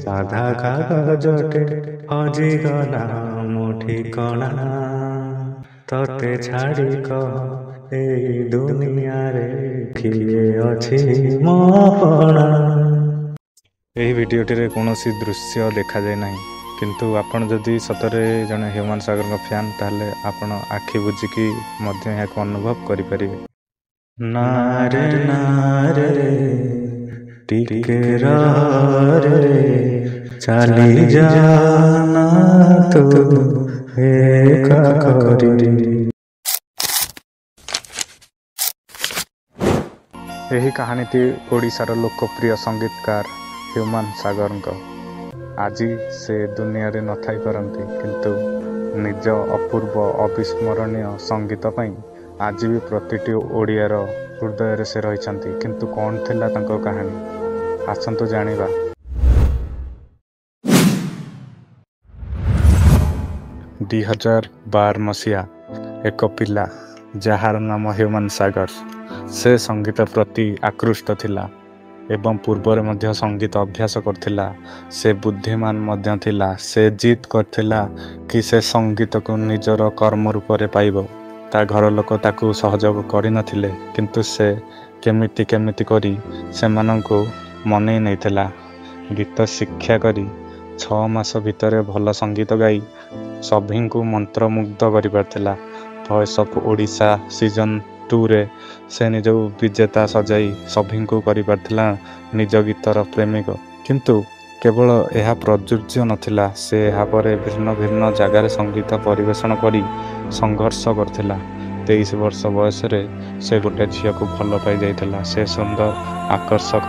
ସାଧା କାଗଜଟେ ହଜିଗଲା ମୋ ଠିକଣା। ତତେ ଛାଡ଼ି କହ ଏଇ ଦୁନିଆରେ କିଏ ଅଛି ମୋ ଆପଣା। ଏହି ଭିଡ଼ିଓଟିରେ କୌଣସି ଦୃଶ୍ୟ ଦେଖାଯାଏ ନାହିଁ, କିନ୍ତୁ ଆପଣ ଯଦି ସତରେ ଜଣେ ହ୍ୟୁମାନ ସାଗରଙ୍କ ଫ୍ୟାନ୍, ତାହେଲେ ଆପଣ ଆଖି ବୁଜିକି ମଧ୍ୟ ଏହାକୁ ଅନୁଭବ କରିପାରିବେ। ନା ରେ ନା ରେ, ଟିକେ ରେ, ଚାଲି ଯାନା ତୁ ଏକା କରି। ଏହି କାହାଣୀଟି ଓଡ଼ିଶାର ଲୋକପ୍ରିୟ ସଙ୍ଗୀତକାର ହ୍ୟୁମାନ ସାଗରଙ୍କ। ଆଜି ସେ ଦୁନିଆରେ ନଥାଇପାରନ୍ତି, କିନ୍ତୁ ନିଜ ଅପୂର୍ବ ଅବିସ୍ମରଣୀୟ ସଙ୍ଗୀତ ପାଇଁ ଆଜି ବି ପ୍ରତିଟି ଓଡ଼ିଆର ହୃଦୟରେ ସେ ରହିଛନ୍ତି। କିନ୍ତୁ କ'ଣ ଥିଲା ତାଙ୍କ କାହାଣୀ, ଆସନ୍ତୁ ଜାଣିବା। 2012 ମସିହା ଏକ ପିଲା ଯାହାର ନାମ ହ୍ୟୁମାନ ସାଗର, ସେ ସଙ୍ଗୀତ ପ୍ରତି ଆକୃଷ୍ଟ ଥିଲା ଏବଂ ପୂର୍ବରେ ମଧ୍ୟ ସଙ୍ଗୀତ ଅଭ୍ୟାସ କରୁଥିଲା। ସେ ବୁଦ୍ଧିମାନ ମଧ୍ୟ ଥିଲା। ସେ ଜିଦ୍ କରିଥିଲା କି ସେ ସଙ୍ଗୀତକୁ ନିଜର କର୍ମ ରୂପରେ ପାଇବ। ତା ଘର ଲୋକ ତାକୁ ସହଯୋଗ କରିନଥିଲେ, କିନ୍ତୁ ସେ କେମିତି କେମିତି କରି ସେମାନଙ୍କୁ ମନେଇ ନେଇଥିଲା। ଗୀତ ଶିକ୍ଷା କରି 6 ମାସ ଭିତରେ ଭଲ ସଙ୍ଗୀତ ଗାଇ ସଭିଙ୍କୁ ମନ୍ତ୍ରମୁଗ୍ଧ କରିପାରିଥିଲା। ଭଏସ୍ ଅଫ୍ ଓଡ଼ିଶା ସିଜନ୍ 2ରେ ସେ ନିଜକୁ ବିଜେତା ସଜାଇ ସଭିଙ୍କୁ କରିପାରିଥିଲା ନିଜ ଗୀତର ପ୍ରେମିକ। କିନ୍ତୁ କେବଳ ଏହା ପ୍ରଯୁଜ୍ୟ ନଥିଲା। ସେ ଏହାପରେ ଭିନ୍ନ ଭିନ୍ନ ଜାଗାରେ ସଙ୍ଗୀତ ପରିବେଷଣ କରି ସଂଘର୍ଷ କରିଥିଲା। 23 ବର୍ଷ ବୟସରେ ସେ ଗୋଟେ ଝିଅକୁ ଭଲ ପାଇଯାଇଥିଲା। ସେ ସୁନ୍ଦର, ଆକର୍ଷକ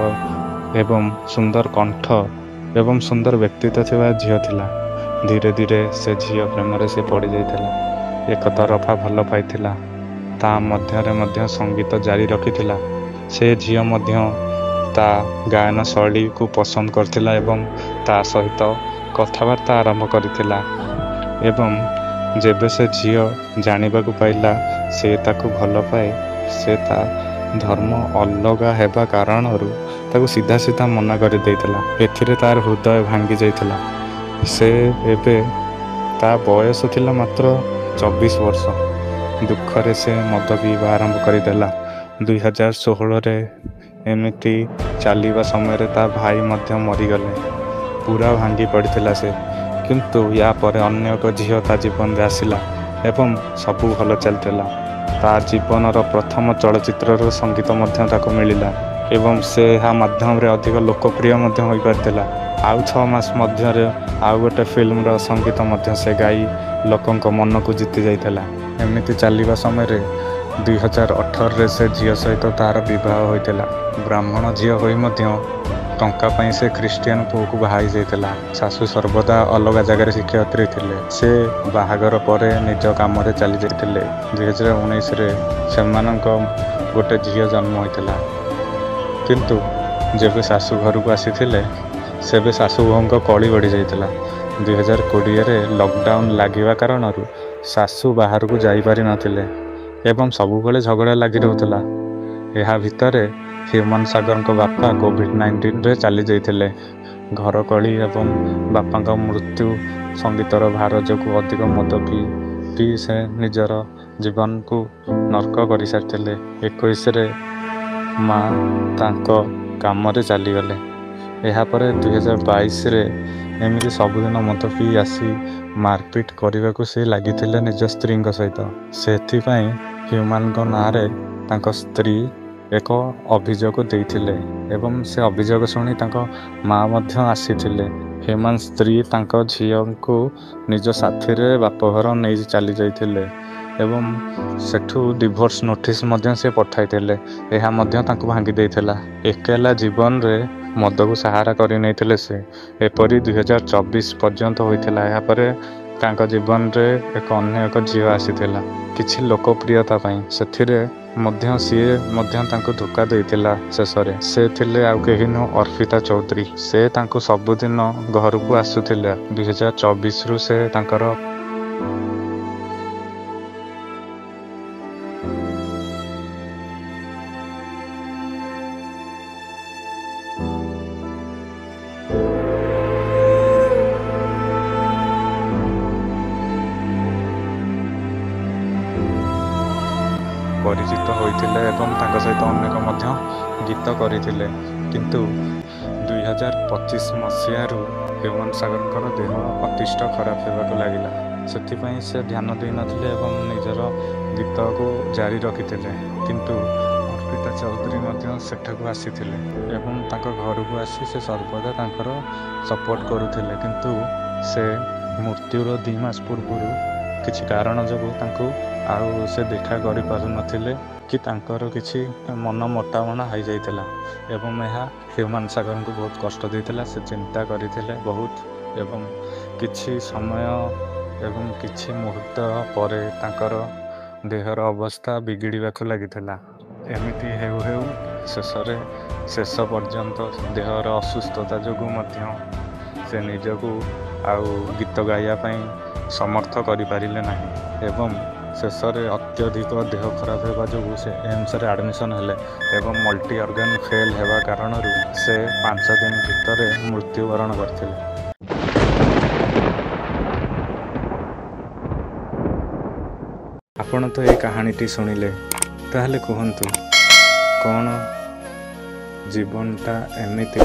ଏବଂ ସୁନ୍ଦର କଣ୍ଠ ଏବଂ ସୁନ୍ଦର ବ୍ୟକ୍ତିତ୍ୱ ଥିବା ଝିଅ ଥିଲା। ଧୀରେ ଧୀରେ ସେ ଝିଅ ପ୍ରେମରେ ସେ ପଡ଼ିଯାଇଥିଲା। ଏକ ତରଫା ଭଲ ପାଇଥିଲା, ତା ମଧ୍ୟରେ ମଧ୍ୟ ସଙ୍ଗୀତ ଜାରି ରଖିଥିଲା। ସେ ଝିଅ ମଧ୍ୟ ତା ଗାୟନ ଶୈଳୀକୁ ପସନ୍ଦ କରିଥିଲା ଏବଂ ତା ସହିତ କଥାବାର୍ତ୍ତା ଆରମ୍ଭ କରିଥିଲା। ଏବଂ ଯେବେ ସେ ଝିଅ ଜାଣିବାକୁ ପାଇଲା ସେ ତାକୁ ଭଲ ପାଏ, ସେ ତା ଧର୍ମ ଅଲଗା ହେବା କାରଣରୁ ତାକୁ ସିଧା ସିଧା ମନା କରିଦେଇଥିଲା। ଏଥିରେ ତାର ହୃଦୟ ଭାଙ୍ଗି ଯାଇଥିଲା। ସେ ଏବେ ତା ବୟସ ଥିଲା ମାତ୍ର 24 ବର୍ଷ। ଦୁଃଖରେ ସେ ମଦ ପିଇବା ଆରମ୍ଭ କରିଦେଲା। 2016ରେ ଏମିତି ଚାଲିବା ସମୟରେ ତା ଭାଇ ମଧ୍ୟ ମରିଗଲେ। ପୁରା ଭାଙ୍ଗି ପଡ଼ିଥିଲା ସେ। କିନ୍ତୁ ୟା ପରେ ଅନ୍ୟ ଏକ ଝିଅ ତା ଜୀବନରେ ଆସିଲା ଏବଂ ସବୁ ଭଲ ଚାଲିଥିଲା। ତା ଜୀବନର ପ୍ରଥମ ଚଳଚ୍ଚିତ୍ରର ସଙ୍ଗୀତ ମଧ୍ୟ ତାକୁ ମିଳିଲା ଏବଂ ସେ ଏହା ମାଧ୍ୟମରେ ଅଧିକ ଲୋକପ୍ରିୟ ମଧ୍ୟ ହୋଇପାରିଥିଲା। ଆଉ 6 ମାସ ମଧ୍ୟରେ ଆଉ ଗୋଟେ ଫିଲ୍ମର ସଙ୍ଗୀତ ମଧ୍ୟ ସେ ଗାଇ ଲୋକଙ୍କ ମନକୁ ଜିତି ଯାଇଥିଲା। ଏମିତି ଚାଲିବା ସମୟରେ 2018ରେ ସେ ଝିଅ ସହିତ ତାର ବିବାହ ହୋଇଥିଲା। ବ୍ରାହ୍ମଣ ଝିଅ ହୋଇ ମଧ୍ୟ ଟଙ୍କା ପାଇଁ ସେ ଖ୍ରୀଷ୍ଟିଆନ ପୁଅକୁ ବାହା ହେଇଯାଇଥିଲା। ଶାଶୁ ସର୍ବଦା ଅଲଗା ଜାଗାରେ ଶିକ୍ଷୟିତ୍ରୀ ଥିଲେ। ସେ ବାହାଘର ପରେ ନିଜ କାମରେ ଚାଲି ଯାଇଥିଲେ। 2019ରେ ସେମାନଙ୍କ ଗୋଟେ ଝିଅ ଜନ୍ମ ହୋଇଥିଲା। କିନ୍ତୁ ଯେବେ ଶାଶୁ ଘରକୁ ଆସିଥିଲେ, ସେବେ ଶାଶୁ ବୋହୂଙ୍କ କଳି ବଢ଼ିଯାଇଥିଲା। 2020ରେ ଲକଡାଉନ୍ ଲାଗିବା କାରଣରୁ ଶାଶୁ ବାହାରକୁ ଯାଇପାରିନଥିଲେ ଏବଂ ସବୁବେଳେ ଝଗଡ଼ା ଲାଗି ରହୁଥିଲା। ଏହା ଭିତରେ ହ୍ୟୁମାନ ସାଗରଙ୍କ ବାପା କୋଭିଡ 19ରେ ଚାଲି ଯାଇଥିଲେ। ଘର କଳି ଏବଂ ବାପାଙ୍କ ମୃତ୍ୟୁ, ସଙ୍ଗୀତର ଭାର ଯୋଗୁଁ ଅଧିକ ମଦ ପିଇ ପିଇ ସେ ନିଜର ଜୀବନକୁ ନର୍କ କରିସାରିଥିଲେ। 21ରେ ମା ତାଙ୍କ କାମରେ ଚାଲିଗଲେ। ଏହାପରେ 2022ରେ ଏମିତି ସବୁଦିନ ମଦ ପିଇ ଆସି ମାରପିଟ କରିବାକୁ ସେ ଲାଗିଥିଲେ ନିଜ ସ୍ତ୍ରୀଙ୍କ ସହିତ। ସେଥିପାଇଁ ହ୍ୟୁମାନଙ୍କ ନାଁରେ ତାଙ୍କ ସ୍ତ୍ରୀ ଏକ ଅଭିଯୋଗ ଦେଇଥିଲେ ଏବଂ ସେ ଅଭିଯୋଗ ଶୁଣି ତାଙ୍କ ମା ମଧ୍ୟ ଆସିଥିଲେ। ହ୍ୟୁମାନ ସ୍ତ୍ରୀ ତାଙ୍କ ଝିଅଙ୍କୁ ନିଜ ସାଥିରେ ବାପଘର ନେଇ ଚାଲି ଯାଇଥିଲେ ଏବଂ ସେଠୁ ଡିଭୋର୍ସ ନୋଟିସ୍ ମଧ୍ୟ ସେ ପଠାଇଥିଲେ। ଏହା ମଧ୍ୟ ତାଙ୍କୁ ଭାଙ୍ଗି ଦେଇଥିଲା। ଏକଲା ଜୀବନରେ ମଦକୁ ସାହାରା କରିନେଇଥିଲେ ସେ। ଏପରି 2024 ପର୍ଯ୍ୟନ୍ତ ହୋଇଥିଲା। ଏହାପରେ ତାଙ୍କ ଜୀବନରେ ଏକ ଅନ୍ୟ ଏକ ଝିଅ ଆସିଥିଲା କିଛି ଲୋକପ୍ରିୟତା ପାଇଁ। ସେଥିରେ ମଧ୍ୟ ସିଏ ମଧ୍ୟ ତାଙ୍କୁ ଧୋକା ଦେଇଥିଲା। ଶେଷରେ ସେ ଥିଲେ ଆଉ କେହି ନୁହଁ, ଅର୍ପିତା ଚୌଧୁରୀ। ସେ ତାଙ୍କୁ ସବୁଦିନ ଘରକୁ ଆସୁଥିଲା। 2024ରୁ ସେ ତାଙ୍କର ପରିଚିତ ହୋଇଥିଲେ ଏବଂ ତାଙ୍କ ସହିତ ଅନେକ ମଧ୍ୟ ଗୀତ କରିଥିଲେ। କିନ୍ତୁ 2025 ମସିହାରୁ ହ୍ୟୁମାନ ସାଗରଙ୍କର ଦେହ ଅତିଷ୍ଠ ଖରାପ ହେବାକୁ ଲାଗିଲା। ସେଥିପାଇଁ ସେ ଧ୍ୟାନ ଦେଇନଥିଲେ ଏବଂ ନିଜର ଗୀତକୁ ଜାରି ରଖିଥିଲେ। କିନ୍ତୁ ଅର୍ପିତା ଚୌଧୁରୀ ମଧ୍ୟ ସେଠାକୁ ଆସିଥିଲେ ଏବଂ ତାଙ୍କ ଘରକୁ ଆସି ସେ ସର୍ବଦା ତାଙ୍କର ସପୋର୍ଟ କରୁଥିଲେ। କିନ୍ତୁ ସେ ମୃତ୍ୟୁର 2 ମାସ ପୂର୍ବରୁ କିଛି କାରଣ ଯୋଗୁଁ ତାଙ୍କୁ ଆଉ ସେ ଦେଖା କରିପାରୁନଥିଲେ କି ତାଙ୍କର କିଛି ମନ ମୋଟାମଣା ହେଇଯାଇଥିଲା ଏବଂ ଏହା ହ୍ୟୁମାନ ସାଗରଙ୍କୁ ବହୁତ କଷ୍ଟ ଦେଇଥିଲା। ସେ ଚିନ୍ତା କରିଥିଲେ ବହୁତ ଏବଂ କିଛି ସମୟ ଏବଂ କିଛି ମୁହୂର୍ତ୍ତ ପରେ ତାଙ୍କର ଦେହର ଅବସ୍ଥା ବିଗିଡ଼ିବାକୁ ଲାଗିଥିଲା। ଏମିତି ହେଉ ହେଉ ଶେଷରେ ଶେଷ ପର୍ଯ୍ୟନ୍ତ ଦେହର ଅସୁସ୍ଥତା ଯୋଗୁଁ ମଧ୍ୟ ସେ ନିଜକୁ ଆଉ ଗୀତ ଗାଇବା ପାଇଁ ସମର୍ଥ କରିପାରିଲେ ନାହିଁ ଏବଂ ଶେଷରେ ଅତ୍ୟଧିକ ଦେହ ଖରାପ ହେବା ଯୋଗୁଁ ସେ ଏମ୍ସରେ ଆଡ଼ମିସନ୍ ହେଲେ ଏବଂ ମଲ୍ଟି ଅର୍ଗାନ୍ ଫେଲ୍ ହେବା କାରଣରୁ ସେ 5 ଦିନ ଭିତରେ ମୃତ୍ୟୁବରଣ କରିଥିଲେ। ଆପଣ ତ ଏ କାହାଣୀଟି ଶୁଣିଲେ, ତାହେଲେ କୁହନ୍ତୁ କ'ଣ ଜୀବନଟା ଏମିତି?